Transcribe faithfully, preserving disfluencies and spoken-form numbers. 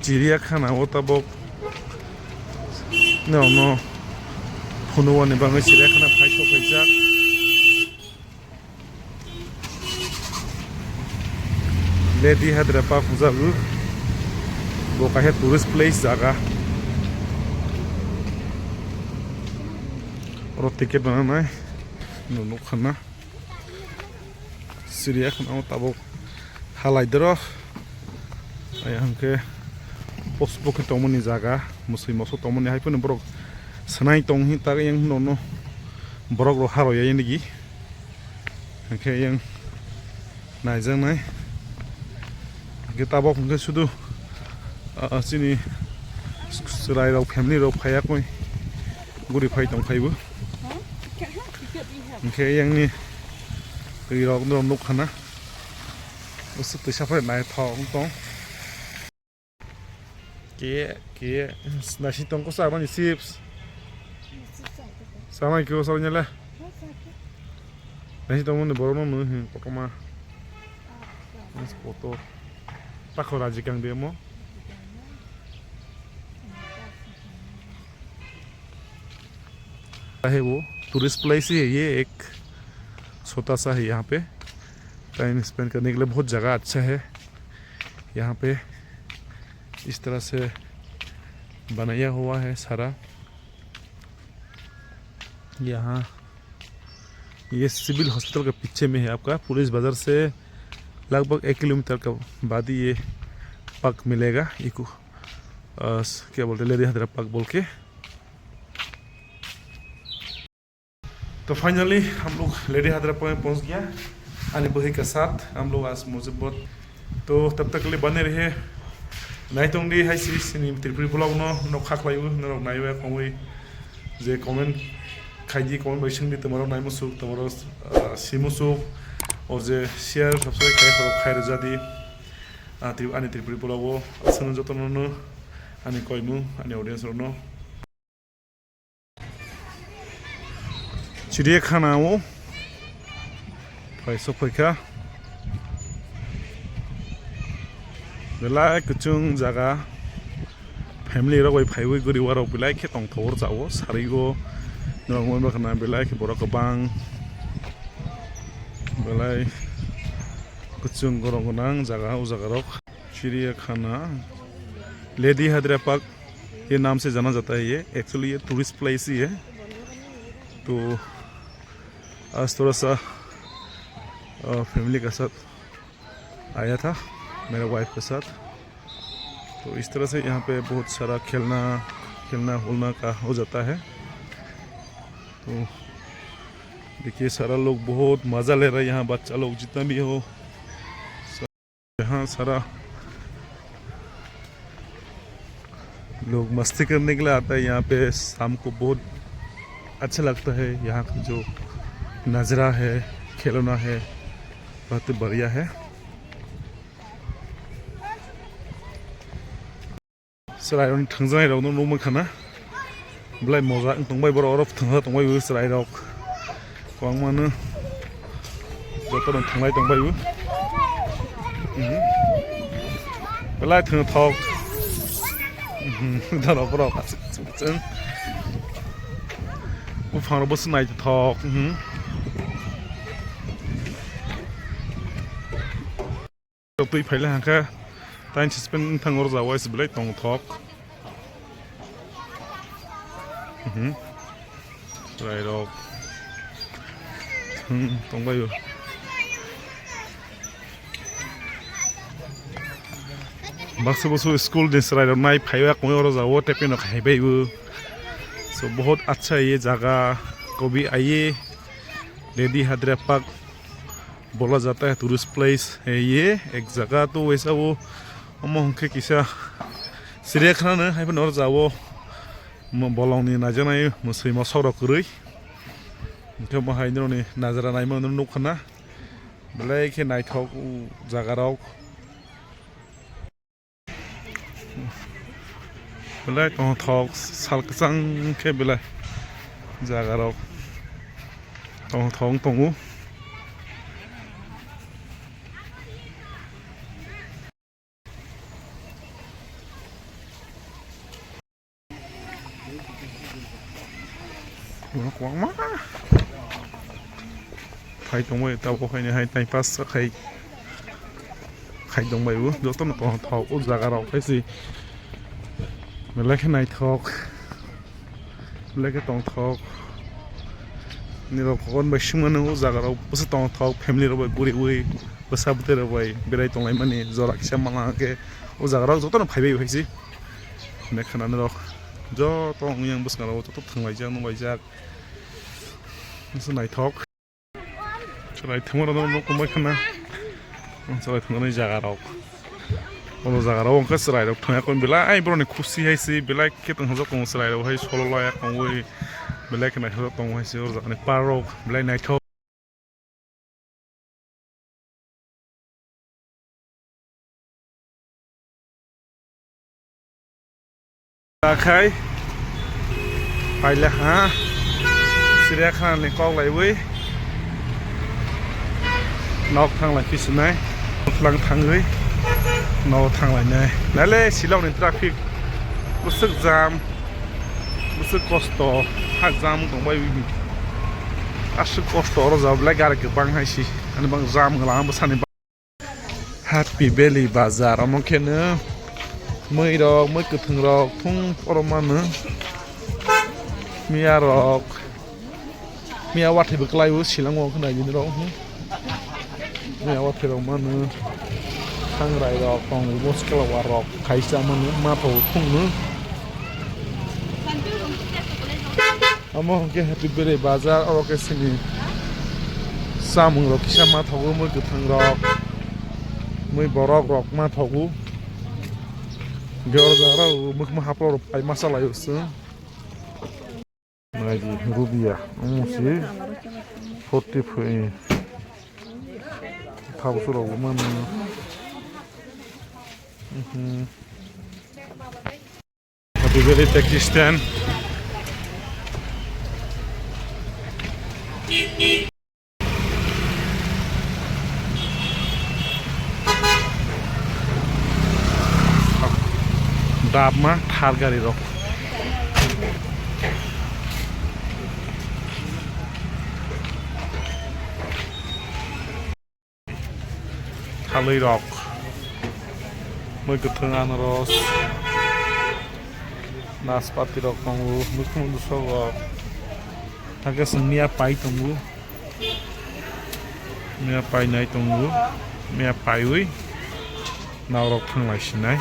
Chiriyakhana o tabok no no phunuknani bagwi chiriyakhana phai sok phaijak. Lady Hadra Park hwnjago. Bo kaisa tourist place jaga. Oro ticket rwnai no nukha na. Chiriyakhana o tabok halai doro. Ayang hwnkhe post bo khe tongmani jaga, mwswi mosok tongmani hai phano borok swnai tong hi tak yang nono borok rok haro ya nigi. Hwnkhe yang naijaknai. Hwnkhe tabok hwnkhe sudu, ah, chini chwrai rok, family rok phaiya koi guri phai tong phaibo. Hwnkhe yang ni twi rok no nukha na. Usuk twisa phai naithok wng tong. Ke, ke, nasi tong ko sa mani chips. Sama ke ko sa nyala. Nasi tong mani borok no nung hin kotorma. Mas kotor. Takho raji kang de mo. है वो tourist place ही है ये एक छोटा सा है। यहाँ पे टाइम स्पेंड करने के लिए बहुत जगह अच्छा है। यहाँ पे इस तरह से बनाया हुआ है सारा। यहाँ ये सिविल हॉस्पिटल के पीछे में है आपका, पुलिस बाजार से लगभग एक किलोमीटर का बाद ही ये पार्क मिलेगा। इको, अ, क्या बोलते हैं, लेडी हजरा पार्क बोल के। तो फाइनली हम लोग लेडी हजरा पार्क में पहुंच गया, आने बही का साथ हम लोग आज मुजब्बत। तो तब तक के लिए बने रहे। Naitong di hai si sini Tripuri vlog no, no khaklai u, no rok naiwa kongwi je comment khai di, comment bai sing di, tomorok nai musuk, tomorok, ah, si musuk, or je share, subscribe khai, khai rwja di. Ah, Tri-, ani Tripuri vlog o aswk joto no, no, ani koimu, ani audience rok no. Chiriyakhana o phai sok phaikha. Belai kuchung jaga, family rok bai phaiwi guri warok belai khe tongthogo, rwchao, sarigo, norok wngwi mankha na belai khe borok kwbang, belai kuchung gorok gwnang jaga o jaga rok. Chiriyakhana, Lady Hadra Park ये नाम से जाना जाता है। ये एक्चुअली ये tourist place ही है। तो आज थोड़ा सा, अ, फैमिली के साथ आया था, मेरा वाइफ के साथ। तो इस तरह से यहाँ पे बहुत सारा खेलना, खेलना होलना का हो जाता है। तो देखिए, सारा लोग बहुत मज़ा ले रहा है यहाँ, बच्चा लोग जितना भी हो। यहाँ सारा लोग मस्ती करने के लिए आता है। यहाँ पे शाम को बहुत अच्छा लगता है। यहाँ का जो नज़ारा है, खिलौना है, बहुत बढ़िया है। Chwrairokni thwngjaknairokno nukmankha na. Belai moja wng tongbai borok, oro thwngsa tongbai bo chwrairok. Kwbangmano jotono thwnglai tongbai bo. Mhm. Belai thwngthok. Mhm. Dano borok aswk chwng chwng. Buphangrokbo se naithothok. Mhm. Twi phaila hangkha, time suspend wngthang oro jawai se belai tongthok. Mhm. Chwrairok. Hmm, tongbaio. Baksa busu school ni chwrairok nai phaiwi akungwi oro jao tei phano khaibaibo. So, bahut acha ye jaga, kabhi aiye, Lady Hadra Park. Bola jata hai tourist place hai ye ek jaga to waisa o omo hwnkhe kisa Chiriyakhana no hai phano oro jao mo-, bolong ni naijaknai mwswi mosok rok kwrwi hwnkhe omo hai norok ni najra naima nukha na belai khe naithok o jaga rok. Belai tongthok sal kwchang khe belai jaga rok tongthok wng tongo. Borok kwbangma phai tongbai, tabuk haino hai time pass khai, khai tongbai o. Jotono tongthok o jaga rok hai se belai khe naithok, belai khe tongthok. Nini rok kokon bai swngmano o jaga rok bwswk tongthok, family rok bai guriwi, bwsa bwtwi rok bai berai tonglaimani jora kisa mala khe o jaga rok jotono phaibai hai se. Hinwi khwnani rok joto wng yang bwskango joto thwnglaijak nunglaijak. Bwswk naithok. Chwrai thwngmano no tongbai khwna. Chwrai thwngmani jaga rok. Omo jaga rok wngkha chwrai rok thwngya khe belai borokni khusi hai se belai khe tong hajak tongo chwrai rok hai solo laiya tongwi belai khe naithok tongo hai se o jaga ni park rok belai naithok. Akhai paila ha siriya khana ni kok laiwi nok thanglai phi sinai, nok thang thangwi nok thanglainai. Nale Shillong ni traffic bwswk jam, bwswk kosto, ha jam tongbai aswk kosto oro jao belai gari kwbang hai si ani bang jam wngla ang bwsani. Happy Valley bazar omo kheno mui rok, mui kwthwng rok thung oro mano. Miya rok, miya wathai bo kwlai o silang o khna bini rok. Miya wathai rok mano. Thangrai rok tongo, moskela wa rok kaisa mano, ma pho thung no. Omo hwnkhe Happy Valley bazar, oro khe chini chamung rok kisa ma thogo, mui kwthwng rok, mui borok rok ma thogo. Hwnkhe oro jaga rok mui haplok rok pai ma cha lai o chwng. Naidi rubia omo se forty phi thabusu rok bo mano. Mhm. Happy Valley taxi stand. Dabma thar gari rok. Thalwi rok, mui kwthwng, anaros, naspati rok tongo, nukhung dusok rok. Hakhe chwng miya pai tongo, miya painai tongo, miya paiwi norok thanglai sinai.